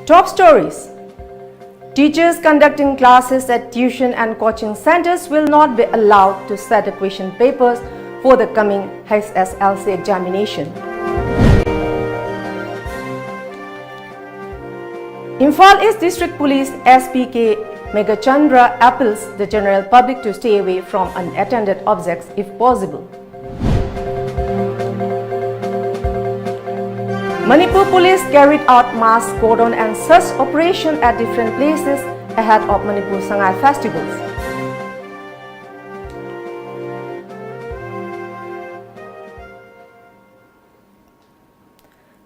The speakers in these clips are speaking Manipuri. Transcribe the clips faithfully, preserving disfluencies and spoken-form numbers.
Top stories. Teachers conducting classes at tuition and coaching centers will not be allowed to set the question papers for the coming H S L C examination. Imphal East District Police S P K Meghachandra appeals the general public to stay away from unattended objects if possible. Manipur Police carried out mass cordon and search operation at different places ahead of Manipur Sangai festivals.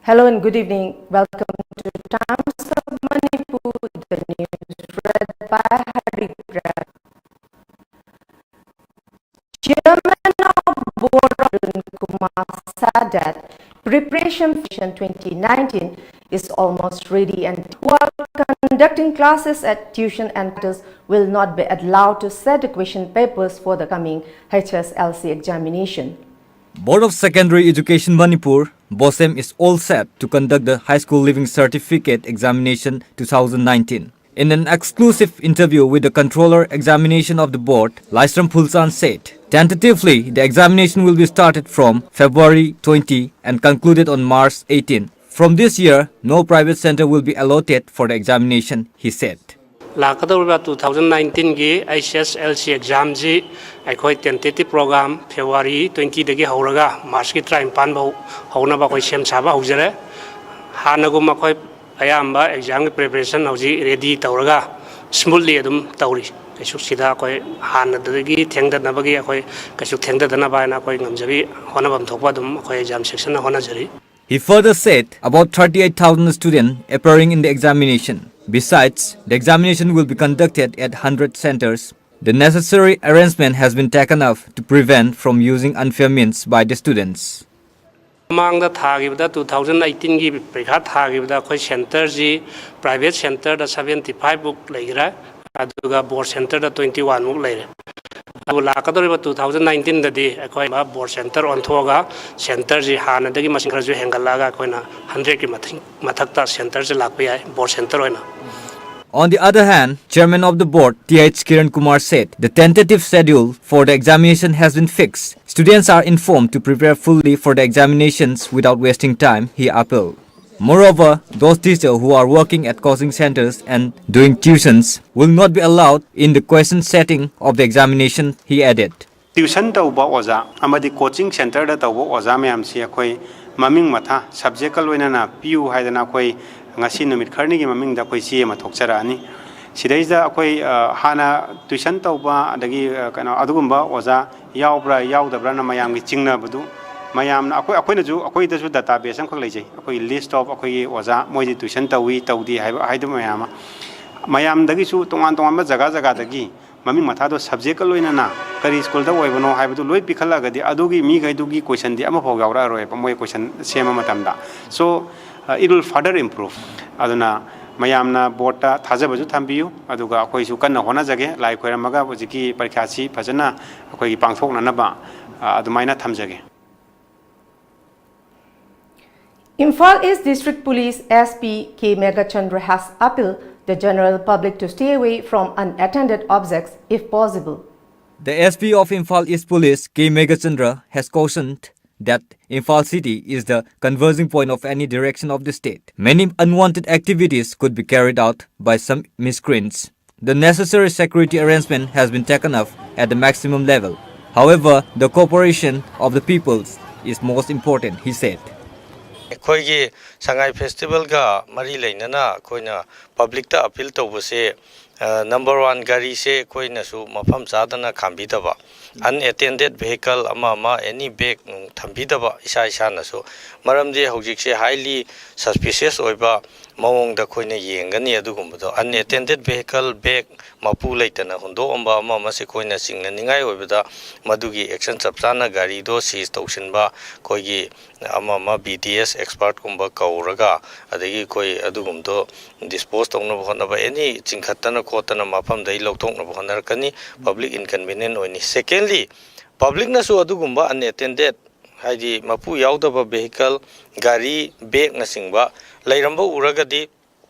Hello and good evening. Welcome to Times of Manipur, the news read by Hari Prem. Chairman of Board Arun Kumar said that preparation for twenty nineteen is almost ready and while conducting classes at tuition and others will not be allowed to set the question papers for the coming H S L C examination. Board of Secondary Education Manipur, BOSEM, is all set to conduct the High School Leaving Certificate Examination two thousand nineteen. In an exclusive interview with the Controller Examination of the Board, Laisram Phulchan said, tentatively, the examination will be started from February twenty and concluded on March eighteen. From this year, no private center will be allotted for the examination, he said. ꯂꯥꯛꯀꯗꯧꯔꯤꯕ two thousand nineteenꯒꯤ H S L C examꯁꯤ ꯑꯩꯈꯣꯏ tentative program February twentyꯗꯒꯤ ꯍꯧꯔꯒ Marchꯀꯤ ꯇꯔꯥꯅꯤꯄꯥꯟ ꯐꯥꯎ ꯍꯧꯅꯕ ꯑꯩꯈꯣꯏ ꯁꯦꯝ ꯁꯥꯕ ꯍꯧꯖꯔꯦ꯫ ꯍꯥꯟꯅꯒꯨꯝ ꯑꯩꯈꯣꯏ ꯑꯌꯥꯝꯕ examꯒꯤ preparation ꯍꯧꯖꯤꯛ ready ꯇꯧꯔꯒ smoothly ꯑꯗꯨꯝ ꯇꯧꯔꯤ꯫ ꯀꯩꯁꯨ ꯁꯤꯗ ꯑꯩꯈꯣꯏ ꯍꯥꯟꯅꯗꯒꯤ ꯊꯦꯡꯊꯅꯕꯒꯤ ꯑꯩꯈꯣꯏ ꯀꯩꯁꯨ ꯊꯦꯡꯊꯗꯅꯕ ꯍꯥꯏꯅ ꯑꯩꯈꯣꯏ ꯉꯝꯖꯕꯤ ꯍꯣꯠꯅꯐꯝ ꯊꯣꯛꯄ ꯑꯗꯨꯝ ꯑꯩꯈꯣꯏ exam sectionꯅ ꯍꯣꯠꯅꯖꯔꯤ꯫ He further said about thirty-eight thousand students appearing in the examination. Besides, the examination will be conducted at hundred centers. The necessary arrangement has been taken up to prevent from using unfair means by the students. ꯃꯃꯥꯡꯗ ꯊꯥꯈꯤꯕꯗ two thousand eighteenꯒꯤ ꯄꯔꯤꯈꯥ ꯊꯥꯈꯤꯕꯗ ꯑꯩꯈꯣꯏ centerꯁꯤ private centerꯗ seventy five ꯃꯨꯛ ꯂꯩꯈ꯭ꯔꯦ, ꯑꯗꯨꯒ board centerꯗ twenty one ꯃꯨꯛ ꯂꯩꯔꯦ꯫ ꯑꯗꯨꯕꯨ ꯂꯥꯛꯀꯗꯧꯔꯤꯕ two thousand nineteenꯗꯗꯤ ꯑꯩꯈꯣꯏ ꯕꯣꯔꯗ ꯁꯦꯟꯇꯔ ꯑꯣꯟꯊꯣꯛꯑꯒ ꯁꯦꯟꯇꯔꯁꯤ ꯍꯥꯟꯅꯗꯒꯤ ꯃꯁꯤꯡ ꯈꯔꯁꯨ ꯍꯦꯟꯒꯠꯂꯛꯑꯒ ꯑꯩꯈꯣꯏꯅ hundredꯀꯤ ꯃꯊꯛ ꯃꯊꯛꯇ ꯁꯦꯟꯇꯔꯁꯤ ꯂꯥꯛꯄ ꯌꯥꯏ, ꯕꯣꯔꯗ ꯁꯦꯟꯇꯔ ꯑꯣꯏꯅ꯫ On the other hand, Chairman of the Board, Th Kiran Kumar, said the tentative schedule for the examination has been fixed. Students are informed to prepare fully for the examinations without wasting time, he appealed. Moreover, those teachers who are working at coaching centers and doing tuitions will not be allowed in the question setting of the examination, he added. Tuition ꯇꯧꯕ ꯑꯣꯖꯥ ꯑꯃꯗꯤ coaching centreꯗ ꯇꯧꯕ ꯑꯣꯖꯥ ꯃꯌꯥꯝꯁꯤ ꯑꯩꯈꯣꯏ ꯃꯃꯤꯡ ꯃꯊꯥ subjectꯀ ꯂꯣꯏꯅꯅ ꯄꯤꯌꯨ ꯍꯥꯏꯗꯅ ꯑꯩꯈꯣꯏ ꯉꯁꯤ ꯅꯨꯃꯤꯠ ꯈꯔꯅꯤꯒꯤ ꯃꯃꯤꯡꯗ ꯑꯩꯈꯣꯏ ꯆꯦ ꯑꯃ ꯊꯣꯛꯆꯔꯛꯑꯅꯤ꯫ ꯁꯤꯗꯩꯁꯤꯗ ꯑꯩꯈꯣꯏ ꯍꯥꯟꯅ tuition ꯇꯧꯕ ꯑꯗꯒꯤ ꯀꯩꯅꯣ ꯑꯗꯨꯒꯨꯝꯕ ꯑꯣꯖꯥ ꯌꯥꯎꯕ꯭ꯔꯥ ꯌꯥꯎꯗꯕ꯭ꯔꯥꯅ ꯃꯌꯥꯝꯒꯤ ꯆꯤꯡꯅꯕꯗꯨ, ꯃꯌꯥꯝꯅ ꯑꯩꯈꯣꯏ ꯑꯩꯈꯣꯏꯅꯁꯨ ꯑꯩꯈꯣꯏꯗꯁꯨ database ꯑꯃꯈꯛ ꯂꯩꯖꯩ꯫ ꯑꯩꯈꯣꯏ list of ꯑꯩꯈꯣꯏꯒꯤ ꯑꯣꯖꯥ ꯃꯣꯏꯗꯤ tuition ꯇꯧꯏ ꯇꯧꯗꯦ ꯍꯥꯏꯕ ꯍꯥꯏꯗꯨ ꯃꯌꯥꯝ ꯑꯃ ꯃꯌꯥꯝꯗꯒꯤꯁꯨ ꯇꯣꯉꯥꯟ ꯇꯣꯉꯥꯟꯕ ꯖꯒꯥ ꯖꯒꯥꯗꯒꯤ ꯃꯃꯤꯡ ꯃꯊꯥꯗꯣ subjectꯀ ꯂꯣꯏꯅꯅ ꯀꯔꯤ ꯁ꯭ꯀꯨꯜꯗ ꯑꯣꯏꯕꯅꯣ ꯍꯥꯏꯕꯗꯨ ꯂꯣꯏ ꯄꯤꯈꯠꯂꯛꯑꯒꯗꯤ ꯑꯗꯨꯒꯤ ꯃꯤꯈꯩꯗꯨꯒꯤ questionꯗꯤ ꯑꯃꯐꯥꯎ ꯌꯥꯎꯔꯛꯑꯔꯣꯏꯕ, ꯃꯣꯏ question ꯁꯦꯝꯕ ꯃꯇꯝꯗ꯫ So, uh, it will further improve. ꯑꯗꯨꯅ ꯃꯌꯥꯝꯅ boardꯇ ꯊꯥꯖꯕꯁꯨ ꯊꯝꯕꯤꯌꯨ, ꯑꯗꯨꯒ ꯑꯩꯈꯣꯏꯁꯨ ꯀꯟꯅ ꯍꯣꯠꯅꯖꯒꯦ꯫ ꯂꯥꯏ ꯈꯣꯏꯔꯝꯃꯒ ꯍꯧꯖꯤꯛꯀꯤ ꯄꯔꯤꯈ꯭ꯌꯥꯁꯤ ꯐꯖꯅ ꯑꯩꯈꯣꯏꯒꯤ ꯄꯥꯡꯊꯣꯛꯅꯅꯕ, ꯑ, ꯑꯗꯨꯃꯥꯏꯅ ꯊꯝꯖꯒꯦ꯫ Imphal East District Police S P K Meghachandra has appealed the general public to stay away from unattended objects if possible. The S P of Imphal East Police, K Meghachandra, has cautioned that Imphal city is the converging point of any direction of the state. Many unwanted activities could be carried out by some miscreants. The necessary security arrangement has been taken up at the maximum level. However, the cooperation of the people is most important, he said. ꯑꯩꯈꯣꯏꯒꯤ ꯁꯉꯥꯏ ꯐꯦꯁꯇꯤꯚꯦꯜꯒ ꯃꯔꯤ ꯂꯩꯅꯅ ꯑꯩꯈꯣꯏꯅ ꯄꯕ꯭ꯂꯤꯛꯇ ꯑꯄꯤꯜ ꯇꯧꯕꯁꯦ, ꯅꯝꯕꯔ ꯋꯥꯟ, ꯒꯥꯔꯤꯁꯦ ꯑꯩꯈꯣꯏꯅꯁꯨ ꯃꯐꯝ ꯆꯥꯗꯅ ꯈꯥꯝꯕꯤꯗꯕ꯫ ꯑꯟꯑꯦꯇꯦꯟꯗꯦꯗ ꯚꯦꯍꯤꯀꯜ ꯑꯃ ꯑꯃ, ꯑꯦꯅꯤ ꯕꯦꯒ ꯅꯨꯡ ꯊꯝꯕꯤꯗꯕ ꯏꯁꯥ ꯏꯁꯥꯅꯁꯨ꯫ ꯃꯔꯝꯗꯤ ꯍꯧꯖꯤꯛꯁꯦ ꯍꯥꯏꯂꯤ ꯁꯁꯄꯤꯁꯤꯌꯁ ꯑꯣꯏꯕ ꯃꯑꯣꯡꯗ ꯑꯩꯈꯣꯏꯅ ꯌꯦꯡꯒꯅꯤ꯫ ꯑꯗꯨꯒꯨꯝꯕꯗꯣ, ꯑꯟꯑꯦꯇꯦꯟꯗꯦꯗ ꯚꯦꯍꯤꯀꯜ, ꯕꯦꯒ ꯃꯄꯨ ꯂꯩꯇꯅ ꯍꯨꯟꯗꯣꯛꯑꯝꯕ ꯑꯃ ꯑꯃꯁꯦ ꯑꯩꯈꯣꯏꯅ ꯆꯤꯡꯅꯅꯤꯡꯉꯥꯏ ꯑꯣꯏꯕꯗ, ꯃꯗꯨꯒꯤ ꯑꯦꯛꯁꯟ ꯆꯞ ꯆꯥꯅ ꯒꯥꯔꯤꯗꯣ ꯁꯤꯖ ꯇꯧꯁꯤꯟꯕ, ꯑꯩꯈꯣꯏꯒꯤ ꯑꯃ ꯑꯃ ꯕꯤ ꯗꯤ ꯑꯦꯁ ꯑꯦꯛꯁꯄꯥꯔꯠꯀꯨꯝꯕ ꯀꯧꯔꯒ, ꯑꯗꯒꯤ ꯑꯩꯈꯣꯏ ꯑꯗꯨꯒꯨꯝꯕꯗꯣ ꯗꯤꯁꯄꯣꯖ ꯇꯧꯅꯕ ꯍꯣꯠꯅꯕ, ꯑꯦꯅꯤ ꯆꯤꯡꯈꯠꯇꯅ ꯈꯣꯠꯇꯅ ꯃꯐꯝꯗꯒꯤ ꯂꯧꯊꯣꯛꯅꯕ ꯍꯣꯠꯅꯔꯛꯀꯅꯤ꯫ ꯄꯕ꯭ꯂꯤꯛ ꯏꯟꯀꯟꯚꯤꯅꯤꯌꯦꯟ ꯑꯣꯏꯅꯤ꯫ ꯁꯦꯀꯦꯟꯂꯤ, ꯄꯕ꯭ꯂꯤꯛꯅꯁꯨ ꯑꯗꯨꯒꯨꯝꯕ ꯑꯟꯑꯦꯇꯦꯟꯗꯦꯗ, ꯍꯥꯏꯗꯤ ꯃꯄꯨ ꯌꯥꯎꯗꯕ ꯚꯦꯍꯤꯀꯜ, ꯒꯥꯔꯤ, ꯕꯦꯒꯅꯆꯤꯡꯕ ꯂꯩꯔꯝꯕ ꯎꯔꯒꯗꯤ,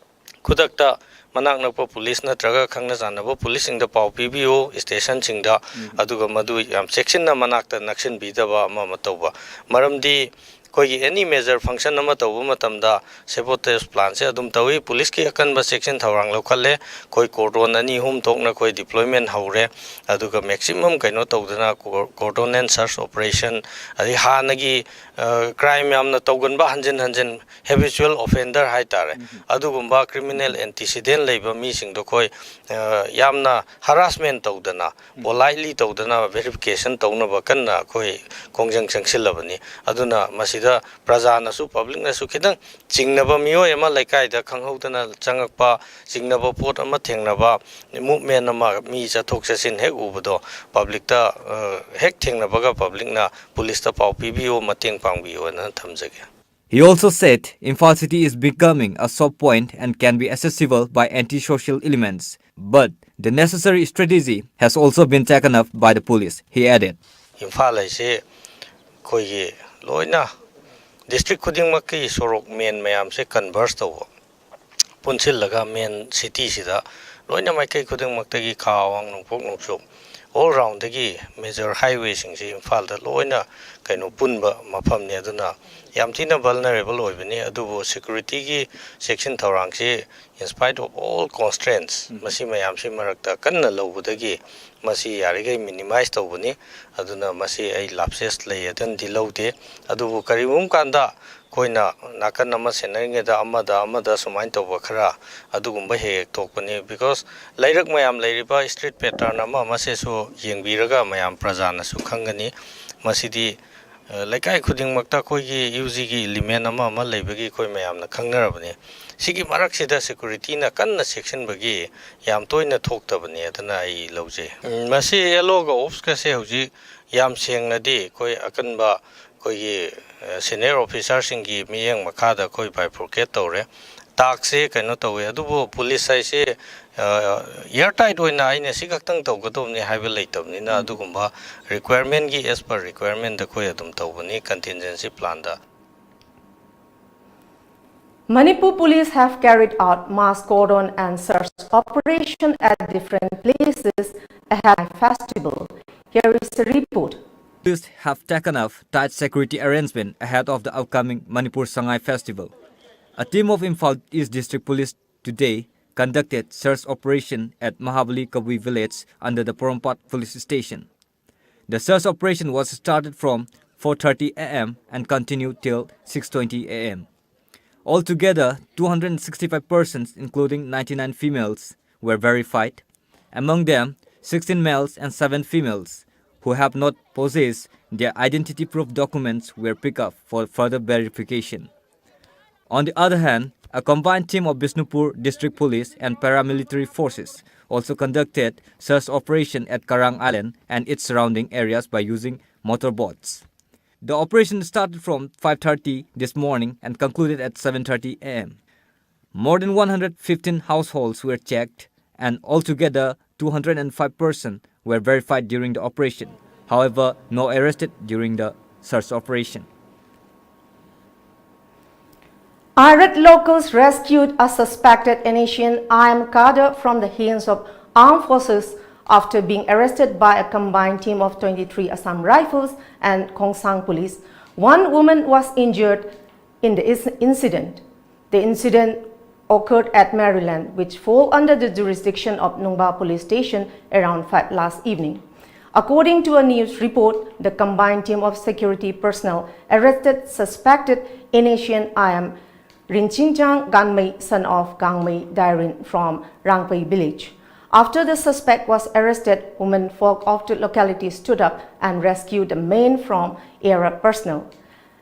ꯈꯨꯗꯛꯇ ꯃꯅꯥꯛ ꯅꯛꯄ ꯄꯨꯂꯤꯁ ꯅꯠꯇ꯭ꯔꯒ ꯈꯪꯅ ꯆꯥꯟꯅꯕ ꯄꯨꯂꯤꯁꯁꯤꯡꯗ ꯄꯥꯎ ꯄꯤꯕꯤꯌꯨ, ꯏꯁꯇꯦꯁꯟꯁꯤꯡꯗ꯫ ꯑꯗꯨꯒ ꯃꯗꯨ ꯌꯥꯝ ꯆꯦꯛꯁꯤꯟꯅ ꯃꯅꯥꯛꯇ ꯅꯛꯁꯤꯟꯕꯤꯗꯕ ꯑꯃ ꯑꯃ ꯇꯧꯕ꯫ ꯃꯔꯝꯗꯤ ꯑꯩꯈꯣꯏꯒꯤ ꯑꯦꯅꯤ ꯃꯦꯖꯔ ꯐꯪꯁꯟ ꯑꯃ ꯇꯧꯕ ꯃꯇꯝꯗ ꯁꯦꯕꯣꯇꯦꯖ ꯄ꯭ꯂꯥꯟꯁꯦ ꯑꯗꯨꯝ ꯇꯧꯏ꯫ ꯄꯨꯂꯤꯁꯀꯤ ꯑꯀꯟꯕ ꯆꯦꯛꯁꯤꯟ ꯊꯧꯔꯥꯡ ꯂꯧꯈꯠꯂꯦ꯫ ꯑꯩꯈꯣꯏ ꯀꯣꯔꯗꯣꯟ ꯑꯅꯤ ꯑꯍꯨꯝ ꯊꯣꯛꯅ ꯑꯩꯈꯣꯏ ꯗꯤꯄ꯭ꯂꯣꯏꯃꯦꯟ ꯍꯧꯔꯦ꯫ ꯑꯗꯨꯒ ꯃꯦꯛꯁꯤꯃꯝ ꯀꯩꯅꯣ ꯇꯧꯗꯅ, ꯀꯣꯔꯗꯣꯟ ꯑꯦꯟ ꯁꯔꯆ ꯑꯣꯄꯔꯦꯁꯟ, ꯑꯗꯩ ꯍꯥꯟꯅꯒꯤ ꯀ꯭ꯔꯥꯏꯝ ꯌꯥꯝꯅ ꯇꯧꯒꯟꯕ, ꯍꯟꯖꯤꯟ ꯍꯟꯖꯤꯟ ꯍꯦꯕꯤꯆꯨꯋꯦꯜ ꯑꯣꯐꯦꯟꯗꯔ ꯍꯥꯏꯇꯥꯔꯦ, ꯑꯗꯨꯒꯨꯝꯕ ꯀ꯭ꯔꯤꯃꯤꯅꯦꯜ ꯑꯦꯟꯇꯤꯁꯤꯗꯦꯟ ꯂꯩꯕ ꯃꯤꯁꯤꯡꯗꯣ ꯑꯩꯈꯣꯏ ꯌꯥꯝꯅ ꯍꯔꯥꯁꯃꯦꯟ ꯇꯧꯗꯅ, ꯄꯣꯂꯥꯏꯠꯂꯤ ꯇꯧꯗꯅ ꯚꯦꯔꯤꯐꯤꯀꯦꯁꯟ ꯇꯧꯅꯕ ꯀꯟꯅ ꯑꯩꯈꯣꯏ ꯈꯣꯡꯖꯪ ꯆꯪꯁꯤꯜꯂꯕꯅꯤ꯫ ꯑꯗꯨꯅ ꯃꯁꯤꯗ ꯄ꯭ꯔꯖꯥꯅꯁꯨ, ꯄꯕ꯭ꯂꯤꯛꯅꯁꯨ ꯈꯤꯇꯪ ꯆꯤꯡꯅꯕ ꯃꯤꯑꯣꯏ ꯑꯃ ꯂꯩꯀꯥꯏꯗ ꯈꯪꯍꯧꯗꯅ ꯆꯪꯉꯛꯄ, ꯆꯤꯡꯅꯕ ꯄꯣꯠ ꯑꯃ ꯊꯦꯡꯅꯕ, ꯃꯨꯞꯃꯦꯟ ꯑꯃ, ꯃꯤ ꯆꯠꯊꯣꯛ ꯆꯠꯁꯤꯟ ꯍꯦꯛ ꯎꯕꯗꯣ ꯄꯕ꯭ꯂꯤꯛꯇ, ꯑ, ꯍꯦꯛ ꯊꯦꯡꯅꯕꯒ ꯄꯕ꯭ꯂꯤꯛꯅ ꯄꯨꯂꯤꯁꯇ ꯄꯥꯎ ꯄꯤꯕꯤꯌꯨ, ꯃꯇꯦꯡ ꯄꯥꯡꯕꯤꯌꯨ ꯍꯥꯏꯅ ꯊꯝꯖꯒꯦ꯫ He also said Imphal city is becoming a soft point and can be accessible by anti-social elements, but the necessary strategy has also been taken up by the police, he added. Imphal ꯍꯥꯏꯁꯤ ꯑꯩꯈꯣꯏꯒꯤ ꯂꯣꯏꯅ ꯗꯤꯁꯇ꯭ꯔꯤꯛ ꯈꯨꯗꯤꯡꯃꯛꯀꯤ ꯁꯣꯔꯣꯛ ꯃꯦꯟ ꯃꯌꯥꯝꯁꯦ ꯀꯟꯚꯔꯁ ꯇꯧꯕ, ꯄꯨꯟꯁꯤꯜꯂꯒ ꯃꯦꯟ ꯁꯤꯇꯤꯁꯤꯗ ꯂꯣꯏꯅ ꯃꯥꯏꯀꯩ ꯈꯨꯗꯤꯡꯃꯛꯇꯒꯤ, ꯈꯥ, ꯑꯋꯥꯡ, ꯅꯣꯡꯄꯣꯛ, ꯅꯣꯡꯆꯨꯞ, ꯑꯣꯜ ꯔꯥꯎꯟꯗꯒꯤ ꯃꯦꯖꯔ ꯍꯥꯏꯋꯦꯁꯤꯡꯁꯤ ꯏꯝꯐꯥꯜꯗ ꯂꯣꯏꯅ ꯀꯩꯅꯣ ꯄꯨꯟꯕ ꯃꯐꯝꯅꯤ꯫ ꯑꯗꯨꯅ ꯌꯥꯝ ꯊꯤꯅ vulnerable ꯑꯣꯏꯕꯅꯤ꯫ ꯑꯗꯨꯕꯨ security ꯒꯤ ꯆꯦꯛꯁꯤꯟ ꯊꯧꯔꯥꯡꯁꯤ, in spite of all constraints, ꯃꯁꯤ ꯃꯌꯥꯝꯁꯤ ꯃꯔꯛꯇ ꯀꯟꯅ ꯂꯧꯕꯗꯒꯤ ꯃꯁꯤ ꯌꯥꯔꯤꯈꯩ minimize ꯇꯧꯕꯅꯤ꯫ ꯑꯗꯨꯅ ꯃꯁꯤ ꯑꯩ lapses ꯂꯩ ꯑꯗꯨꯅꯗꯤ ꯂꯧꯗꯦ꯫ ꯑꯗꯨꯕꯨ ꯀꯔꯤꯒꯨꯝꯕ ꯀꯥꯟꯗ ꯑꯩꯈꯣꯏꯅ ꯅꯥꯀꯟ ꯑꯃ ꯁꯦꯟꯅꯔꯤꯉꯩꯗ ꯑꯃꯗ ꯑꯃꯗ ꯁꯨꯃꯥꯏꯅ ꯇꯧꯕ ꯈꯔ ꯑꯗꯨꯒꯨꯝꯕ ꯍꯦꯛ ꯍꯦꯛ ꯊꯣꯛꯄꯅꯤ꯫ Because ꯂꯩꯔꯛ ꯃꯌꯥꯝ ꯂꯩꯔꯤꯕ street pattern ꯑꯃ ꯑꯃꯁꯤꯁꯨ ꯌꯦꯡꯕꯤꯔꯒ ꯃꯌꯥꯝ ꯄ꯭ꯔꯖꯥꯅꯁꯨ ꯈꯪꯒꯅꯤ꯫ ꯃꯁꯤꯗꯤ, ꯑ, ꯂꯩꯀꯥꯏ ꯈꯨꯗꯤꯡꯃꯛꯇ ꯑꯩꯈꯣꯏꯒꯤ UG ꯒꯤ element ꯑꯃ ꯑꯃ ꯂꯩꯕꯒꯤ ꯑꯩꯈꯣꯏ ꯃꯌꯥꯝꯅ ꯈꯪꯅꯔꯕꯅꯤ꯫ ꯁꯤꯒꯤ ꯃꯔꯛꯁꯤꯗ security ꯅ ꯀꯟꯅ ꯆꯦꯛꯁꯤꯟꯕꯒꯤ ꯌꯥꯝ ꯇꯣꯏꯅ ꯊꯣꯛꯇꯕꯅꯤ꯫ ꯑꯗꯨꯅ ꯑꯩ ꯂꯧꯖꯩ꯫ ꯎꯝ, ꯃꯁꯤ LO ꯒ OPS ꯀꯁꯦ ꯍꯧꯖꯤꯛ ꯌꯥꯝ ꯁꯦꯡꯅꯗꯤ ꯑꯩꯈꯣꯏ ꯑꯀꯟꯕ ꯑꯩꯈꯣꯏꯒꯤ, ꯑ, senior officer ꯁꯤꯡꯒꯤ ꯃꯤꯠꯌꯦꯡ ꯃꯈꯥꯗ ꯑꯩꯈꯣꯏ bifurcate ꯇꯧꯔꯦ꯫ Task ꯁꯦ ꯀꯩꯅꯣ ꯇꯧꯋꯦ, ꯑꯗꯨꯕꯨ police ꯍꯥꯏꯁꯦ, ꯑ, air tight ꯑꯣꯏꯅ ꯑꯩꯅ ꯁꯤ ꯈꯛꯇꯪ ꯇꯧꯒꯗꯧꯕꯅꯤ ꯍꯥꯏꯕ ꯂꯩꯇꯕꯅꯤꯅ, ꯑꯗꯨꯒꯨꯝꯕ requirement ꯒꯤ, as per requirement ꯗ ꯑꯩꯈꯣꯏ ꯑꯗꯨꯝ ꯇꯧꯕꯅꯤ contingency plan the. Manipur police have carried out mass cordon and search operation at different places ahead of festival. Here is a report. Police have taken up tight security arrangement ahead of the upcoming Manipur Sangai Festival. A team of Imphal East District Police today conducted search operation at Mahabali Kabui village under the Porompat Police Station. The search operation was started from four thirty A M and continued till six twenty A M. Altogether, two hundred sixty-five persons, including ninety-nine females, were verified. Among them, sixteen males and seven females who have not possessed their identity proof documents were picked up for further verification. On the other hand, a combined team of Bishnupur District Police and paramilitary forces also conducted search operation at Karang Island and its surrounding areas by using motorboats. The operation started from five thirty this morning and concluded at seven thirty A M. More than one hundred fifteen households were checked, and altogether two hundred and five persons were verified during the operation. However, no arrested during the search operation. Irate locals rescued a suspected N S C N I M cadre from the hands of armed forces After being arrested by a combined team of twenty-three Assam Rifles and Khongsang Police, one woman was injured in the is- incident. The incident occurred at Maryland, which fall under the jurisdiction of Nungba Police Station, around five last evening. According to a news report, the combined team of security personnel arrested suspected N A C N I M Rinchingchang Ganmei, son of Gangmei Dairin from Rangpei village. After the suspect was arrested, women folk of the locality stood up and rescued the man from area personnel.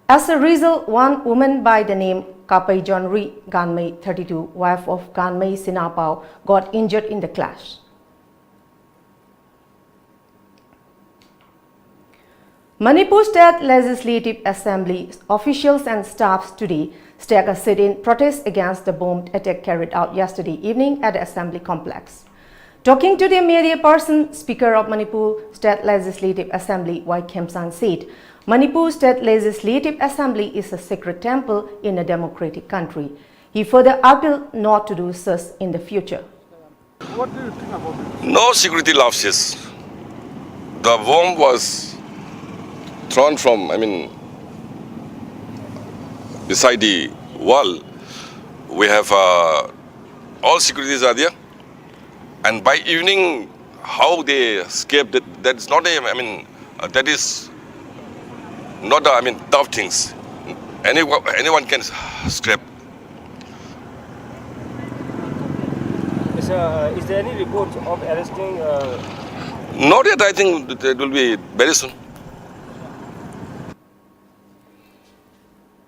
As a result, one woman by the name Kapai John Ri Ganmei, thirty-two, wife of Ganmei Sinapao, got injured in the clash. Manipur State Legislative Assembly officials and staffs today stake a sit-in protest against the bomb attack carried out yesterday evening at the assembly complex. Talking to the media person, Speaker of Manipur State Legislative Assembly Y Khemsang said, Manipur State Legislative Assembly is a sacred temple in a democratic country. He further appealed not to do such in the future. No security lapses. The bomb was thrown from, I mean, beside the wall. We have uh, all securities are there, and by evening, how they escaped, that, that's not a, I mean, uh, that is not, a, I mean, tough things. Anyone, anyone can escape. Is, uh, is there any report of arresting? Uh... Not yet. I think it will be very soon.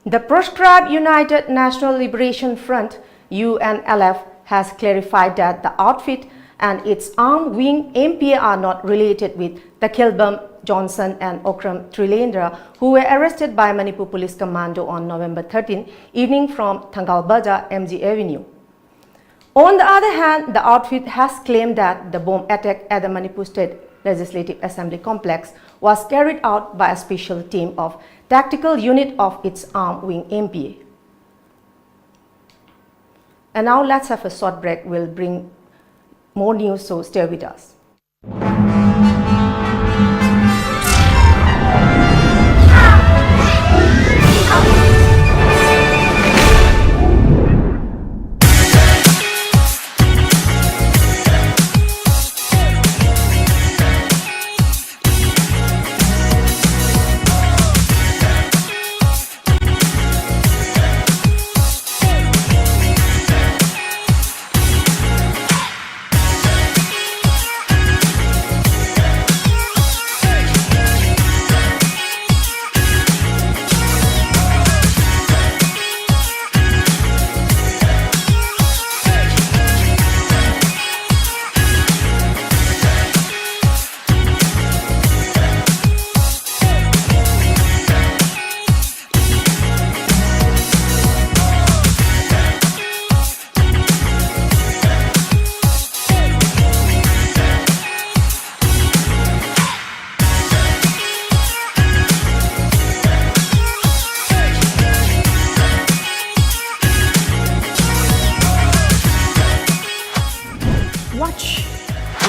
The proscribed United National Liberation Front, U N L F, has clarified that the outfit and its armed wing M P A are not related with Takhelbam Johnson and Okram Trilendra, who were arrested by Manipur Police Commando on November thirteen evening from Thangal Bazar, M G Avenue. On the other hand, the outfit has claimed that the bomb attack at the Manipur State Legislative Assembly complex was carried out by a special team of tactical unit of its armed wing M P A. And now let's have a short break. We'll bring more news, so stay with us.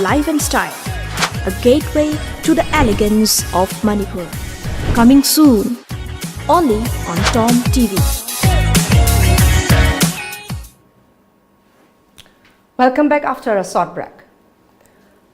Life and Style, a gateway to the elegance of Manipur. Coming soon, only on Tom T V. Welcome back after a short break.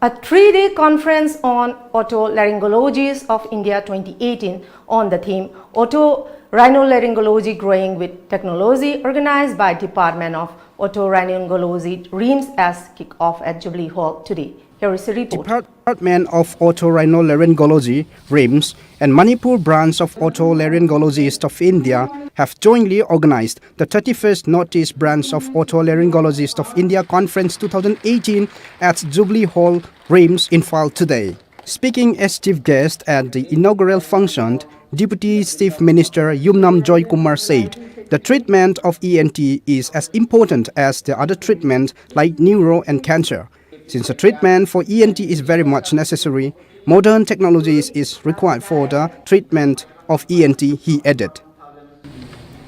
A three-day conference on Otolaryngologists of India twenty eighteen on the theme Otorhinolaryngology Growing with Technology, organized by Department of Otorhinolaryngology, RIMS, has kicked off at Jubilee Hall today. Here is a report. Department of Otorhinolaryngology, RIMS, and Manipur Branch of Otolaryngologists of India have jointly organized the thirty-first Northeast Branch of Otolaryngologists of India Conference two thousand eighteen at Jubilee Hall, RIMS, Imphal today. Speaking as chief guest at the inaugural function, Deputy Chief Minister Yumnam Joy Kumar said the treatment of E N T is as important as the other treatment like neuro and cancer. Since the treatment for E N T is very much necessary, modern technologies is required for the treatment of E N T, he added.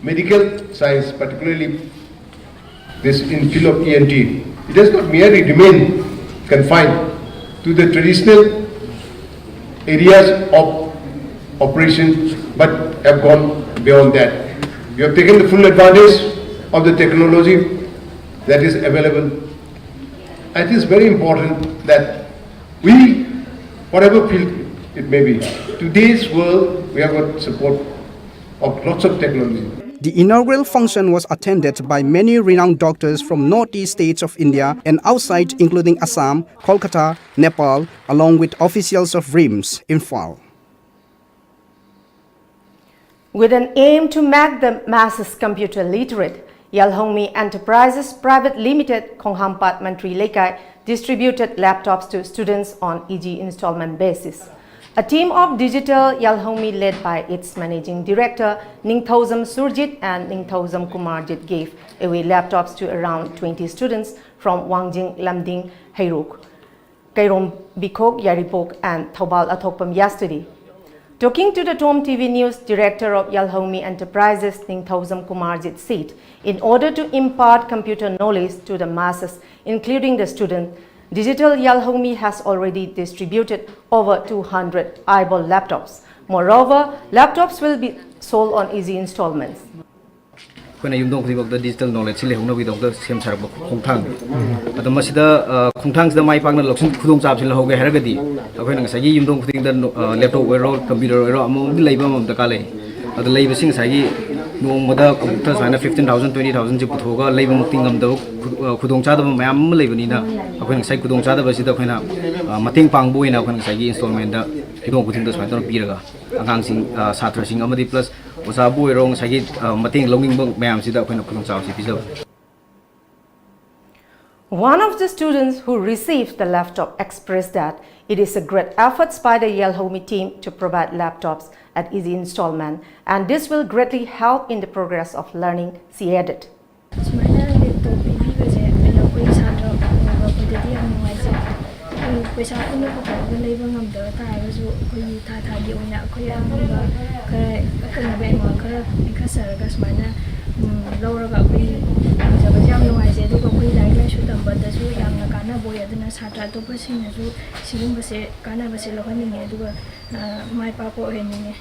Medical science, particularly this in field of E N T, it has not merely remained confined to the traditional areas of operation, but have gone beyond that. You have taken the full advantage of the technology that is available. It is very important that we, whatever field it may be, today's world, we have got support of lots of technology. The inaugural function was attended by many renowned doctors from northeast states of India and outside, including Assam, Kolkata, Nepal, along with officials of RIMS, Imphal. With an aim to make the masses computer literate, Yalhongmi Enterprises Private Limited, Khonghampat Mantri Leikai, distributed laptops to students on easy installment basis. A team of Digital Yalhongmi, led by its managing director Ningthoujam Surjit and Ningthoujam Kumarjit, gave away laptops to around twenty students from Wangjing, Lamding, Heirok, Kairom Bikhok, Yairipok, and Thoubal Athokpam yesterday. Talking to the Tom T V News, director of Yalhongmi Enterprises, Ningthoujam Kumarjit, said, in order to impart computer knowledge to the masses, including the student, Digital Yalhomi has already distributed over two hundred Aibol laptops. Moreover, laptops will be sold on easy installments. ꯑꯩꯈꯣꯏꯅ ꯌꯨꯝꯊꯣꯡ ꯈꯨꯗꯤꯡꯃꯛꯇ ꯗꯤꯖꯤꯇꯦꯜ ꯅꯣꯂꯦꯖꯁꯤ ꯂꯩꯍꯧꯅꯕꯒꯤꯗꯃꯛꯇ ꯁꯦꯝ ꯁꯥꯔꯛꯄ ꯈꯣꯡꯊꯥꯡꯅꯤ꯫ ꯑꯗꯣ ꯃꯁꯤꯗ ꯑ, ꯈꯣꯡꯊꯥꯡꯁꯤꯗ ꯃꯥꯏ ꯄꯥꯛꯅ ꯂꯧꯁꯤꯟ ꯈꯨꯗꯣꯡꯆꯥꯕꯁꯤ ꯂꯧꯍꯧꯒꯦ ꯍꯥꯏꯔꯒꯗꯤ ꯑꯩꯈꯣꯏꯅ ꯉꯁꯥꯏꯒꯤ ꯌꯨꯝꯊꯣꯡ ꯈꯨꯗꯤꯡꯗ ꯅꯣ- ꯑ, ꯂꯦꯞꯇꯣꯞ ꯑꯣꯏꯔꯣ, ꯀꯝꯄ꯭ꯌꯨꯇꯔ ꯑꯣꯏꯔꯣ, ꯑꯃꯃꯝꯗꯤ ꯂꯩꯕ ꯑꯃꯃꯝ ꯗꯔꯀꯥꯔ ꯂꯩ꯫ ꯑꯗꯣ ꯂꯩꯕꯁꯤ ꯉꯁꯥꯏꯒꯤ ꯅꯣꯡꯃꯗ ꯀꯝꯄ꯭ꯌꯨꯇꯔ ꯁꯨꯃꯥꯏꯅ fifteen thousand, twenty thousand ꯁꯤ ꯄꯨꯊꯣꯛꯑꯒ ꯂꯩꯕꯃꯛꯇꯤ ꯉꯝꯗꯕ ꯈꯨ- ꯑ, ꯈꯨꯗꯣꯡꯆꯥꯗꯕ ꯃꯌꯥꯝ ꯑꯃ ꯂꯩꯕꯅꯤꯅ ꯑꯩꯈꯣꯏꯅ ꯉꯁꯥꯏ ꯈꯨꯗꯣꯡꯆꯥꯗꯕꯁꯤꯗ ꯑꯩꯈꯣꯏꯅ ꯑ, ꯃꯇꯦꯡ ꯄꯥꯡꯕ ꯑꯣꯏꯅ ꯑꯩꯈꯣꯏꯅ ꯉꯁꯥꯏꯒꯤ ꯏꯟꯁꯇꯣꯜꯃꯦꯟꯗ ꯌꯨꯝꯊꯣꯡ ꯈꯨꯗꯤꯡꯗ ꯁꯨꯃꯥꯏꯅ ꯇꯧꯔ ꯄꯤꯔꯒ ꯑꯉꯥꯡꯁꯤꯡ, ꯑ, ꯁꯥꯇ꯭ꯔꯁꯤꯡ ꯑꯃꯗꯤ ꯄ꯭ꯂꯁ ꯑꯣꯖꯥꯕꯨ ꯑꯣꯏꯔꯣ, ꯉꯁꯥꯏꯒꯤ ꯑ, ꯃꯇꯦꯡ ꯂꯧꯅꯤꯡꯕ ꯃꯌꯥꯝꯁꯤꯗ ꯑꯩꯈꯣꯏꯅ ꯈꯨꯗꯣꯡꯆꯥꯕꯁꯤ ꯄꯤꯖꯕꯅꯤ꯫ One of the students who received the laptop expressed that it is a great effort by the Yalhomi team to provide laptops at easy installment, and this will greatly help in the progress of learning, she added. ꯁꯨꯃꯥꯏꯅ ꯂꯦꯞꯇꯣꯞ ꯄꯤꯕꯤꯕꯁꯦ ꯑꯩꯈꯣꯏ ꯁꯥꯇ꯭ꯔ ꯑꯣꯏꯕ ꯑꯩꯈꯣꯏꯗꯗꯤ ꯌꯥꯝ ꯅꯨꯡꯉꯥꯏꯖꯩ꯫ ꯑꯩꯈꯣꯏ ꯄꯩꯁꯥ ꯄꯨꯟꯅ ꯄꯨꯊꯣꯛꯑꯒ ꯂꯩꯕ ꯉꯝꯗꯕ ꯇꯥꯔꯒꯁꯨ ꯑꯩꯈꯣꯏꯒꯤ ꯊꯥ ꯊꯥꯒꯤ ꯑꯣꯏꯅ ꯑꯩꯈꯣꯏ ꯑꯉꯝꯕ ꯈꯔ ꯑꯀꯛꯅꯕ ꯑꯦꯃꯥꯎꯟ ꯈꯔ ꯄꯤꯈꯠꯆꯔꯒ ꯁꯨꯃꯥꯏꯅ ꯂꯧꯔꯒ ꯑꯩꯈꯣꯏ ꯐꯪꯖꯕꯁꯦ ꯌꯥꯝ ꯅꯨꯡꯉꯥꯏꯖꯩ꯫ ꯑꯗꯨꯒ ꯑꯩꯈꯣꯏ ꯂꯥꯏꯔꯤꯛ ꯂꯥꯏꯁꯨ ꯇꯝꯕꯗꯁꯨ ꯌꯥꯝꯅ ꯀꯥꯟꯅꯕ ꯑꯣꯏ꯫ ꯑꯗꯨꯅ ꯁꯥꯇ꯭ꯔ ꯑꯇꯣꯞꯄꯁꯤꯡꯅꯁꯨ ꯁꯤꯒꯨꯝꯕꯁꯦ ꯀꯥꯟꯅꯕꯁꯦ ꯂꯧꯍꯟꯅꯤꯡꯉꯦ꯫ ꯑꯗꯨꯒ ꯃꯥꯏ ꯄꯥꯛꯄ ꯑꯣꯏꯍꯟꯅꯤꯡꯉꯦ꯫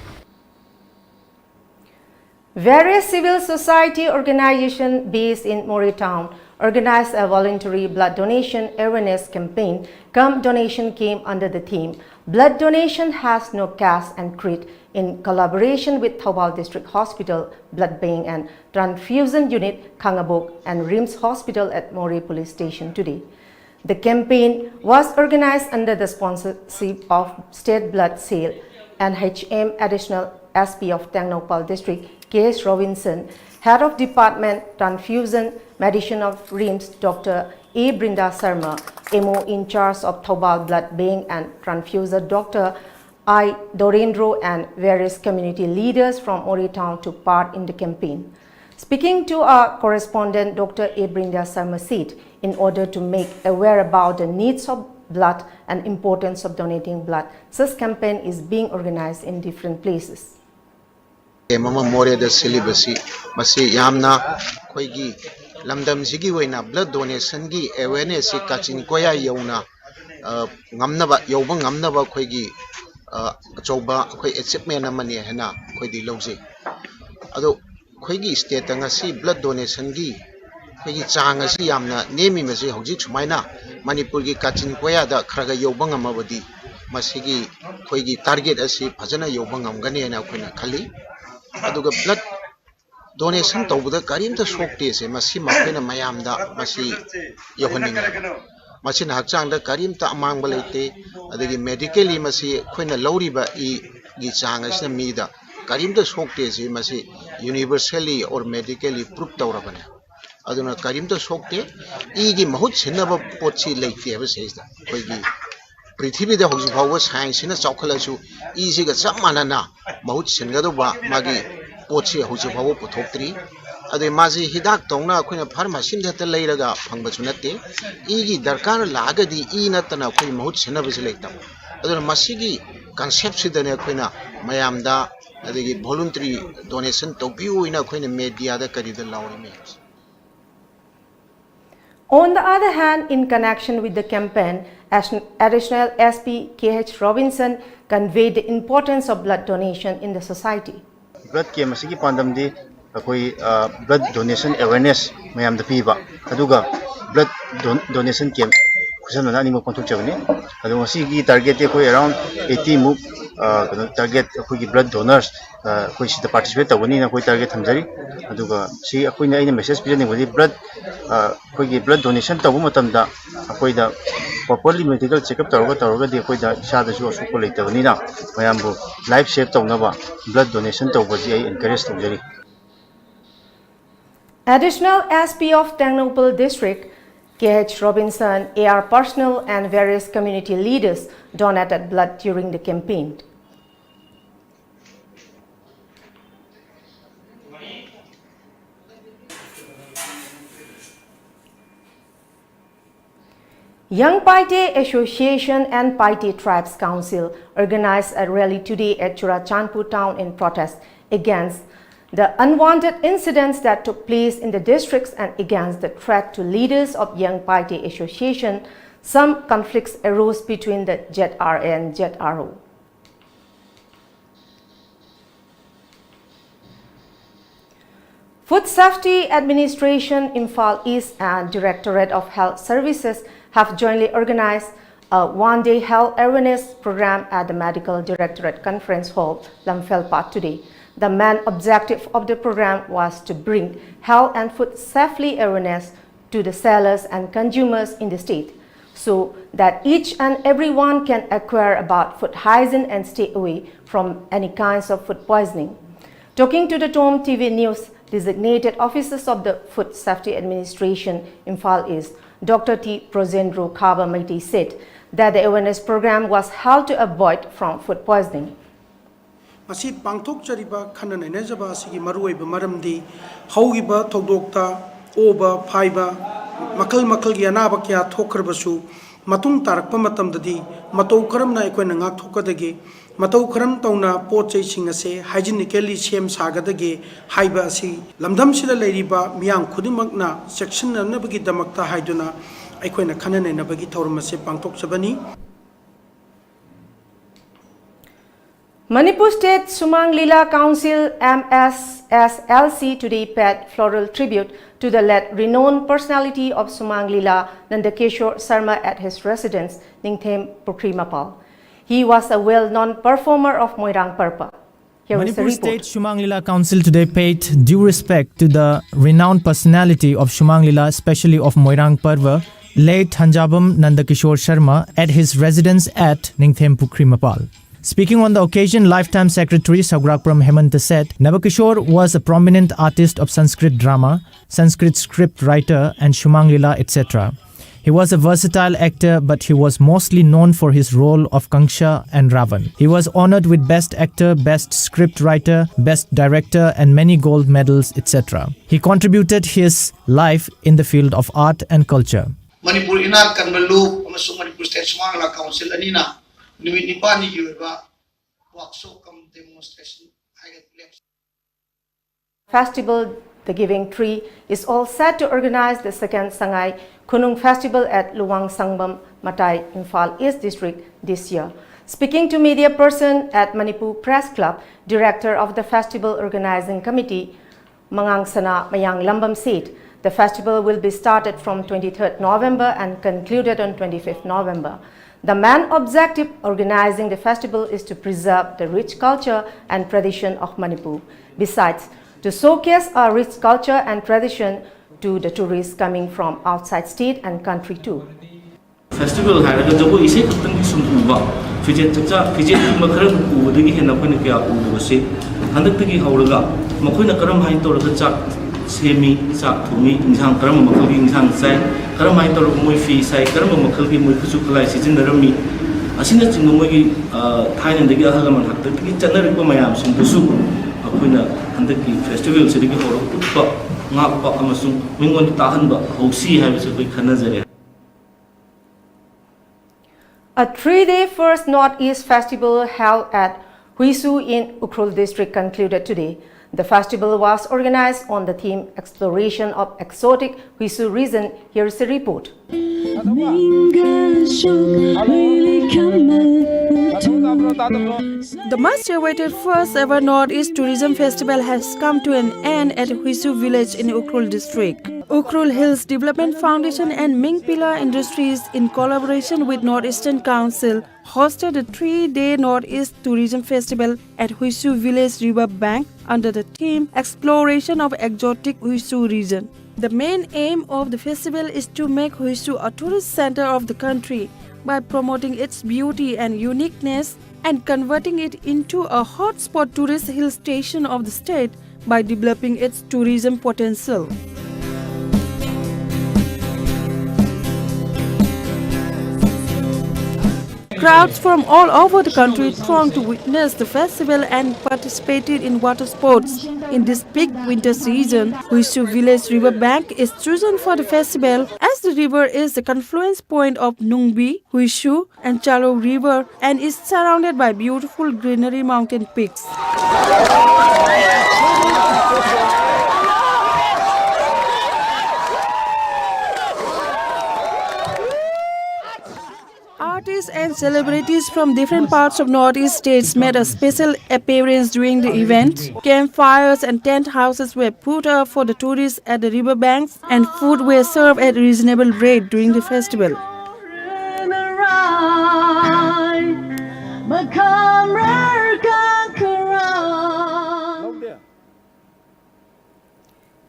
Various civil society organizations based in Moreh town organized a voluntary blood donation awareness campaign cum donation camp under the theme Blood Donation Has No Caste and Creed, in collaboration with Thoubal District Hospital Blood Bank and Transfusion Unit, Khangabok, and RIMS Hospital at Moreh Police Station today. The campaign was organized under the sponsorship of State Blood Cell, N H M, Additional S P of Tengnoupal District, K S Robinson, Head of Department Transfusion Medicine of RIMS, Doctor A Brinda Sharma, M O in charge of Thoubal Blood Bank and Transfuser, Doctor I Dorendro, and various community leaders from Moreh town took part in the campaign. Speaking to our correspondent, Doctor A Brinda Sharma said, in order to make aware about the needs of blood and importance of donating blood, such campaign is being organized in different places. ꯀꯦꯝ ꯑꯃ ꯃꯣꯔꯦꯗ ꯁꯤꯜꯂꯤꯕꯁꯤ ꯃꯁꯤ ꯌꯥꯝꯅ ꯑꯩꯈꯣꯏꯒꯤ ꯂꯝꯗꯝꯁꯤꯒꯤ ꯑꯣꯏꯅ blood donationꯒꯤ awarenessꯁꯤ ꯀꯥꯆꯤꯟ ꯀꯣꯌꯥ ꯌꯧꯅ, ꯑ, ꯉꯝꯅꯕ, ꯌꯧꯕ ꯉꯝꯅꯕ ꯑꯩꯈꯣꯏꯒꯤ, ꯑ, ꯑꯆꯧꯕ ꯑꯩꯈꯣꯏ achievement ꯑꯃꯅꯤ ꯍꯥꯏꯅ ꯑꯩꯈꯣꯏꯗꯤ ꯂꯧꯖꯩ꯫ ꯑꯗꯣ ꯑꯩꯈꯣꯏꯒꯤ stateꯇ ꯉꯁꯤ blood donationꯒꯤ ꯑꯩꯈꯣꯏꯒꯤ ꯆꯥꯡ ꯑꯁꯤ ꯌꯥꯝꯅ ꯅꯦꯝꯃꯤꯕꯁꯤ ꯍꯧꯖꯤꯛ ꯁꯨꯃꯥꯏꯅ ꯃꯅꯤꯄꯨꯔꯒꯤ ꯀꯥꯆꯤꯟ ꯀꯣꯌꯥꯗ ꯈꯔ ꯈꯔ ꯌꯧꯕ ꯉꯝꯃꯕꯗꯤ ꯃꯁꯤꯒꯤ ꯑꯩꯈꯣꯏꯒꯤ target ꯑꯁꯤ ꯐꯖꯅ ꯌꯧꯕ ꯉꯝꯒꯅꯤ ꯍꯥꯏꯅ ꯑꯩꯈꯣꯏꯅ ꯈꯜꯂꯤ꯫ ꯑꯗꯨꯒ blood donation ꯇꯧꯕꯗ ꯀꯔꯤꯝꯇ ꯁꯣꯛꯇꯦꯁꯦ ꯃꯁꯤꯃ ꯑꯩꯈꯣꯏꯅ ꯃꯌꯥꯝꯗ ꯃꯁꯤ ꯌꯧꯍꯟꯅꯤꯡꯉꯤ꯫ ꯃꯁꯤꯅ ꯍꯛꯆꯥꯡꯗ ꯀꯔꯤꯝꯇ ꯑꯃꯥꯡꯕ ꯂꯩꯇꯦ꯫ ꯑꯗꯒꯤ medically ꯃꯁꯤ ꯑꯩꯈꯣꯏꯅ ꯂꯧꯔꯤꯕ ꯏꯒꯤ ꯆꯥꯡ ꯑꯁꯤꯅ ꯃꯤꯗ ꯀꯔꯤꯝꯇ ꯁꯣꯛꯇꯦꯁꯤ ꯃꯁꯤ universally or medically proof ꯇꯧꯔꯕꯅꯦ꯫ ꯑꯗꯨꯅ ꯀꯔꯤꯝꯇ ꯁꯣꯛꯇꯦ꯫ ꯏꯒꯤ ꯃꯍꯨꯠ ꯁꯤꯟꯅꯕ ꯄꯣꯠꯁꯤ ꯂꯩꯇꯦꯕ ꯁꯤꯗꯩꯁꯤꯗ꯫ ꯑꯩꯈꯣꯏꯒꯤ ꯄ꯭ꯔꯤꯊꯤꯕꯤꯗ ꯍꯧꯖꯤꯛ ꯐꯥꯎꯕ scienceꯁꯤꯅ ꯆꯥꯎꯈꯠꯂꯁꯨ ꯏꯁꯤꯒ ꯆꯞ ꯃꯥꯟꯅꯅ ꯃꯍꯨꯠ ꯁꯤꯟꯒꯗꯧꯕ ꯃꯥꯒꯤ ꯄꯣꯠꯁꯤ ꯍꯧꯖꯤꯛ ꯐꯥꯎꯕ ꯄꯨꯊꯣꯛꯇ꯭ꯔꯤ꯫ ꯑꯗꯩ ꯃꯥꯁꯤ ꯍꯤꯗꯥꯛꯇꯧꯅ ꯑꯩꯈꯣꯏꯅ pharmacyꯗ ꯍꯦꯛꯇ ꯂꯩꯔꯒ ꯐꯪꯕꯁꯨ ꯅꯠꯇꯦ꯫ ꯏꯒꯤ ꯗꯔꯀꯥꯔ ꯂꯥꯛꯑꯒꯗꯤ ꯏ ꯅꯠꯇꯅ ꯑꯩꯈꯣꯏ ꯃꯍꯨꯠ ꯁꯤꯟꯅꯕꯁꯤ ꯂꯩꯇꯕ꯫ ꯑꯗꯨꯅ ꯃꯁꯤꯒꯤ conceptꯁꯤꯗꯅꯦ ꯑꯩꯈꯣꯏꯅ ꯃꯌꯥꯝꯗ ꯑꯗꯒꯤ voluntary donation ꯇꯧꯕꯤꯌꯨ ꯍꯥꯏꯅ ꯑꯩꯈꯣꯏꯅ mediaꯗ ꯀꯔꯤꯗ ꯂꯥꯎꯔꯤ ꯃꯌꯥꯝꯁꯦ꯫ On the other hand, in connection with the campaign, As-, Additional S P K H Robinson conveyed the importance of blood donation in the society. Blood camp ꯑꯁꯤꯒꯤ ꯄꯥꯟꯗꯝꯗꯤ ꯑꯩꯈꯣꯏ, ꯑ, blood donation awareness ꯃꯌꯥꯝꯗ ꯄꯤꯕ, ꯑꯗꯨꯒ blood don-, donation camp ꯈꯨꯠꯁꯝꯅꯅ ꯑꯅꯤꯃꯛ ꯄꯥꯡꯊꯣꯛꯆꯕꯅꯤ꯫ ꯑꯗꯣ ꯉꯁꯤꯒꯤ targetꯇꯤ ꯑꯩꯈꯣꯏ around eighty ꯃꯨꯛ, ꯑ, ꯀꯩꯅꯣ, target ꯑꯩꯈꯣꯏꯒꯤ blood donors, ꯑ, ꯑꯩꯈꯣꯏ ꯁꯤꯗ participate ꯇꯧꯒꯅꯤꯅ ꯑꯩꯈꯣꯏ target ꯊꯝꯖꯔꯤ꯫ ꯑꯗꯨꯒ ꯁꯤ ꯑꯩꯈꯣꯏꯅ, ꯑꯩꯅ message ꯄꯤꯖꯅꯤꯡꯕꯗꯤ blood, ꯑ, ꯑꯩꯈꯣꯏꯒꯤ blood donation ꯇꯧꯕ ꯃꯇꯝꯗ ꯑꯩꯈꯣꯏꯗ properly medical checkup ꯇꯧꯔꯒ ꯇꯧꯔꯒꯗꯤ ꯑꯩꯈꯣꯏꯗ ꯏꯁꯥꯗꯁꯨ ꯑꯁꯣꯛꯄ ꯂꯩꯇꯕꯅꯤꯅ ꯃꯌꯥꯝꯕꯨ life save ꯇꯧꯅꯕ blood donation ꯇꯧꯕꯁꯤ ꯑꯩ encourage ꯇꯧꯖꯔꯤ꯫ Additional S P of Tengnoupal District, K H Robinson, A R personnel and various community leaders donated blood during the campaign. Young Paite Association and Paite Tribes Council organized a rally today at Churachandpur town in protest against The unwanted incidents that took place in the districts and against the threat to leaders of Young Paite Association, some conflicts arose between the Z R A and Z R O. Food Safety Administration Imphal East and Directorate of Health Services have jointly organized a one-day health awareness program at the Medical Directorate Conference Hall, Lamphel Park today. The main objective of the program was to bring health and food safely awareness to the sellers and consumers in the state, so that each and everyone can acquire about food hygiene and stay away from any kinds of food poisoning. Talking to the Tom T V News, designated officers of the Food Safety Administration, Imphal East, Doctor T Prozendro Khaba Meitei said that the awareness program was held to avoid from food poisoning. ꯉꯁꯤ ꯄꯥꯡꯊꯣꯛꯆꯔꯤꯕ ꯈꯟꯅ ꯅꯩꯅꯖꯕ ꯑꯁꯤꯒꯤ ꯃꯔꯨꯑꯣꯏꯕ ꯃꯔꯝꯗꯤ ꯍꯧꯈꯤꯕ ꯊꯧꯗꯣꯛꯇ ꯑꯣꯕ ꯐꯥꯏꯕ ꯃꯈꯜ ꯃꯈꯜꯒꯤ ꯑꯅꯥꯕ ꯀꯌꯥ ꯊꯣꯛꯈ꯭ꯔꯕꯁꯨ ꯃꯇꯨꯡ ꯇꯥꯔꯛꯄ ꯃꯇꯝꯗꯗꯤ ꯃꯇꯧ ꯀꯔꯝꯅ ꯑꯩꯈꯣꯏꯅ ꯉꯥꯛꯊꯣꯛꯀꯗꯒꯦ, ꯃꯇꯧ ꯀꯔꯝ ꯇꯧꯅ ꯄꯣꯠ ꯆꯩꯁꯤꯡ ꯑꯁꯦ ꯍꯥꯏꯖꯤꯅꯤꯀꯦꯜꯂꯤ ꯁꯦꯝ ꯁꯥꯒꯗꯒꯦ ꯍꯥꯏꯕ ꯑꯁꯤ ꯂꯝꯗꯝꯁꯤꯗ ꯂꯩꯔꯤꯕ ꯃꯤꯌꯥꯝ ꯈꯨꯗꯤꯡꯃꯛꯅ ꯆꯦꯛꯁꯤꯟꯅꯅꯕꯒꯤꯗꯃꯛꯇ ꯍꯥꯏꯗꯨꯅ ꯑꯩꯈꯣꯏꯅ ꯈꯟꯅ ꯅꯩꯅꯕꯒꯤ ꯊꯧꯔꯝ ꯑꯁꯤ ꯄꯥꯡꯊꯣꯛꯆꯕꯅꯤ꯫ Manipur State Sumang Lila Council, M S S L C, today paid floral tribute to the late renowned personality of Sumang Lila, Nandakishore Sharma, at his residence, Ningthem Pukhri Mapal. He was a well-known performer of Moirang Parva. Here is the Manipur report. State Sumang Lila Council today paid due respect to the renowned personality of Sumang Lila, especially of Moirang Parva, late Hanjabam Nandakishore Sharma, at his residence at Ningthem Pukhri Mapal. Speaking on the occasion, Lifetime Secretary Saugrakpuram Hemanta said Nabakishore was a prominent artist of Sanskrit drama, Sanskrit script writer, and Sumang Lila, et cetera. He was a versatile actor, but he was mostly known for his role of Kangsha and Ravan. He was honored with Best Actor, Best Script Writer, Best Director, and many gold medals, et cetera. He contributed his life in the field of art and culture. Manipur ꯏꯅꯥꯠ ꯀꯟꯕ ꯂꯨꯞ ꯑꯃꯁꯨꯡ ꯃꯅꯤꯄꯨꯔ ꯁ꯭ꯇꯦꯠ ꯁꯨꯃꯥꯡ ꯂꯤꯂꯥ ꯀꯥꯎꯟꯁꯤꯜ ꯑꯅꯤꯅ ꯅꯨꯃꯤꯠ ꯅꯤꯄꯥꯟꯅꯤꯒꯤ ꯑꯣꯏꯕ ꯋꯥꯛꯁꯣꯞ ꯀꯝ ꯗꯦꯃꯣꯟꯁꯇ꯭ꯔꯦꯁꯟ ꯍꯥꯏꯒꯠꯂꯦ꯫ festival, The Giving Tree, is all set to organize the second Sangai Khonung Festival at Luwang Sangbam Matai, Imphal East District this year. Speaking to media person at Manipur Press Club, director of the Festival Organizing Committee, Mangang Sana Mayang Lambam said the festival will be started from twenty-third November and concluded on twenty-fifth November. The main objective organizing the festival is to preserve the rich culture and tradition of Manipur. Besides, to showcase our rich culture and tradition to the tourists coming from outside state and country too. Festival ꯍꯥꯏꯔꯒ ꯖꯒꯣꯏ ꯏꯁꯩ ꯈꯛꯇꯪꯒꯤ ꯁꯨꯝ ꯎꯕ, ꯐꯤꯖꯦꯠ ꯆꯛꯆꯥ ꯐꯤꯖꯦꯠꯀꯨꯝꯕ ꯈꯔ ꯎꯕꯗꯒꯤ ꯍꯦꯟꯅ ꯑꯩꯈꯣꯏꯅ ꯀꯌꯥ ꯎꯗꯕꯁꯤ ꯍꯟꯗꯛꯇꯒꯤ ꯍꯧꯔꯒ ꯃꯈꯣꯏꯅ ꯀꯔꯝ ꯍꯥꯏꯅ ꯇꯧꯔꯒ ꯆꯥꯛ ꯁꯦꯝꯃꯤ, ꯆꯥꯛ ꯊꯣꯡꯉꯤ, ꯏꯟꯁꯥꯡ ꯀꯔꯝꯕ ꯃꯈꯜꯒꯤ ꯏꯟꯁꯥꯡ ꯆꯥꯏ, ꯀꯔꯝ ꯍꯥꯏꯅ ꯇꯧꯔꯒ ꯃꯣꯏ ꯐꯤ ꯁꯥꯏ, ꯀꯔꯝꯕ ꯃꯈꯜꯒꯤ ꯃꯣꯏ ꯈꯨꯠꯁꯨ ꯈꯨꯠꯂꯥꯏ ꯁꯤꯖꯤꯟꯅꯔꯝꯃꯤ, ꯑꯁꯤꯅꯆꯤꯡꯕ ꯃꯣꯏꯒꯤ ꯊꯥꯏꯅꯗꯒꯤ ꯑꯍꯜ ꯂꯃꯟ ꯍꯥꯛꯇꯛꯇꯒꯤ ꯆꯠꯅꯔꯛꯄ ꯃꯌꯥꯝꯁꯤꯡꯗꯨꯁꯨ ꯑꯩꯈꯣꯏꯅ ꯍꯟꯗꯛꯀꯤ ꯐꯦꯁꯇꯤꯚꯦꯜꯁꯤꯗꯒꯤ ꯍꯧꯔꯒ ꯎꯠꯄ, ꯉꯥꯛꯄ ꯑꯃꯁꯨꯡ ꯃꯤꯉꯣꯟꯗ ꯇꯥꯍꯟꯕ ꯍꯧꯁꯤ ꯍꯥꯏꯕꯁꯤ ꯑꯩꯈꯣꯏ ꯈꯟꯅꯖꯔꯦ꯫ A three-day first Northeast Festival held at Huisu in Ukhrul district concluded today. The festival was organized on the theme Exploration of Exotic Huisu Region. Here is a report. The much awaited first ever Northeast Tourism Festival has come to an end at Huisu village in Ukhrul district. Ukhrul Hills Development Foundation and Mingpila Industries, in collaboration with Northeastern Council, hosted a three-day Northeast Tourism Festival at Huisu Village River Bank under the theme Exploration of Exotic Huisu Region. The main aim of the festival is to make Huisu a tourist center of the country by promoting its beauty and uniqueness and converting it into a hotspot tourist hill station of the state by developing its tourism potential. Crowds from all over the country thronged to witness the festival and participated in water sports. In this peak winter season, Huisu village river bank is chosen for the festival as the river is the confluence point of Nungbi, Huisu, and Chalo river and is surrounded by beautiful greenery mountain peaks. And celebrities from different parts of Northeast states made a special appearance during the event. Campfires and tent houses were put up for the tourists at the riverbanks, and food were served at reasonable rate during the festival.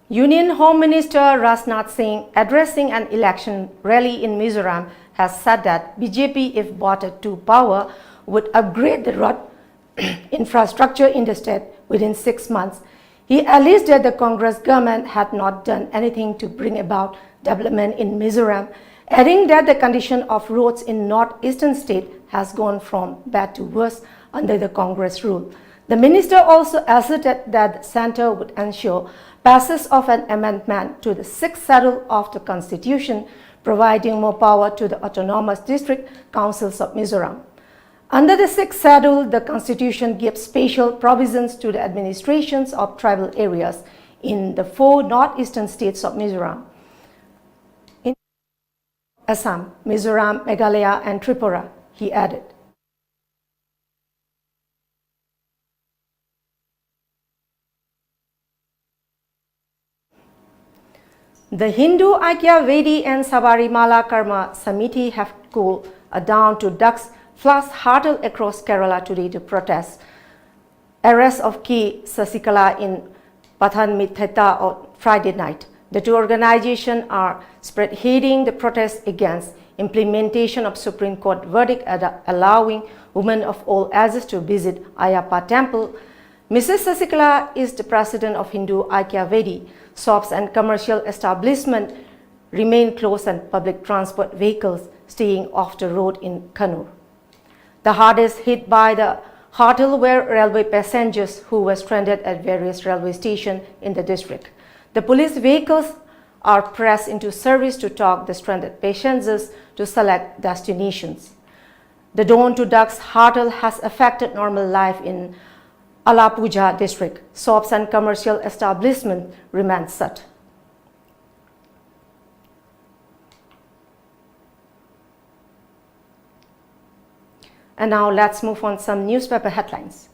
Union Home Minister Rajnath Singh, addressing an election rally in Mizoram, has said that B J P, if voted to power, would upgrade the road infrastructure in the state within six months. He alleged that the Congress government had not done anything to bring about development in Mizoram, adding that the condition of roads in northeastern state has gone from bad to worse under the Congress rule. The minister also asserted that the center would ensure passage of an amendment to the sixth schedule of the constitution, providing more power to the autonomous district councils of Mizoram. Under the sixth schedule, the constitution gives special provisions to the administrations of tribal areas in the four northeastern states of Mizoram, in Assam, Mizoram, Meghalaya, and Tripura, he added. The Hindu Aikya Vedi and Sabarimala Karma Samiti have called a dawn to dux flash hartal across Kerala today to protest arrest of K Sasikala in Pathanamthitta on Friday night. The two organizations are spearheading the protest against implementation of Supreme Court verdict ad- allowing women of all ages to visit Ayyappa temple. Missus Sasikala is the president of Hindu Aikya Vedi. Shops and commercial establishments remain closed and public transport vehicles staying off the road in Kannur. The hardest hit by the hartal were railway passengers who were stranded at various railway stations in the district. The police vehicles are pressed into service to talk the stranded passengers to select destinations. The dawn to dux hartal has affected normal life in Alappuzha district. Shops and commercial establishments remain shut. And now let's move on some newspaper headlines.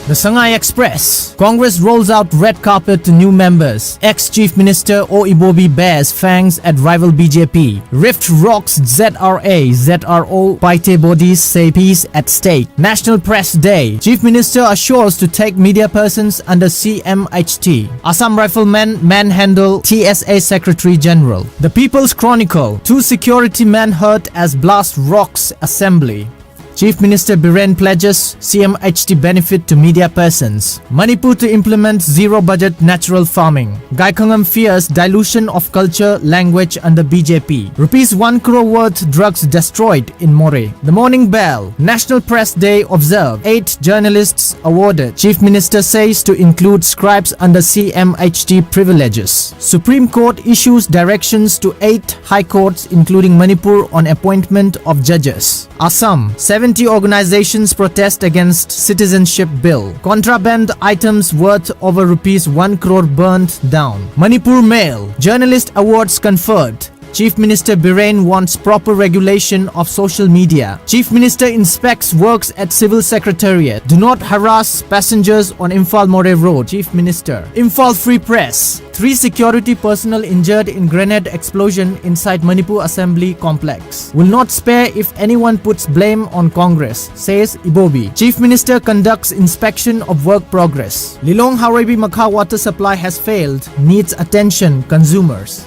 The Sangai Express. Congress rolls out red carpet to new members. Ex-Chief Minister O Ibobi bares fangs at rival B J P. Rift rocks Z R A, Z R O Paite bodies say peace at stake. National Press Day. Chief Minister assures to take media persons under C M H T. Assam Riflemen manhandle T S A Secretary General. The People's Chronicle. Two security men hurt as blast rocks assembly. Chief Minister Biren pledges C M H T benefit to media persons. Manipur to implement zero budget natural farming. Gaikhangam fears dilution of culture, language under B J P. Rupees one crore worth drugs destroyed in Moreh. The Morning Bell. National Press Day observed. Eight journalists awarded. Chief Minister says to include scribes under C M H T privileges. Supreme Court issues directions to eight high courts, including Manipur, on appointment of judges. Assam, seventy organizations protest against citizenship bill. Contraband items worth over rupees one crore burned down. Manipur Mail, journalist awards conferred. Chief Minister Biren wants proper regulation of social media. Chief Minister inspects works at Civil Secretariat. Do not harass passengers on Imphal Moreh Road, Chief Minister. Imphal Free Press. Three security personnel injured in grenade explosion inside Manipur Assembly Complex. Will not spare if anyone puts blame on Congress, says Ibobi. Chief Minister conducts inspection of work progress. Lilong Haoreibi Makha water supply has failed, needs attention, consumers.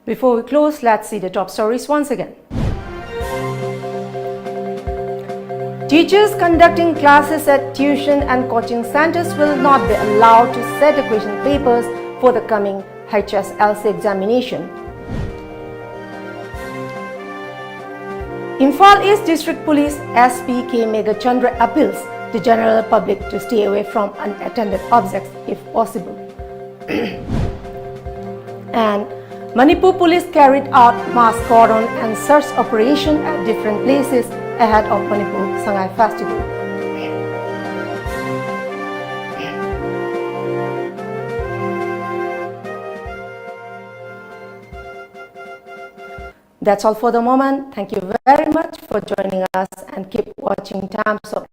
Before we close, let's see the top stories once again. Teachers conducting classes at tuition and coaching centers will not be allowed to set the question papers for the coming H S L C examination. Imphal East District Police S P K Meghachandra appeals to general public to stay away from unattended objects if possible. And Manipur police carried out mass cordon and search operation at different places ahead of Manipur Sangai Festival. That's all for the moment. Thank you very much for joining us and keep watching Times of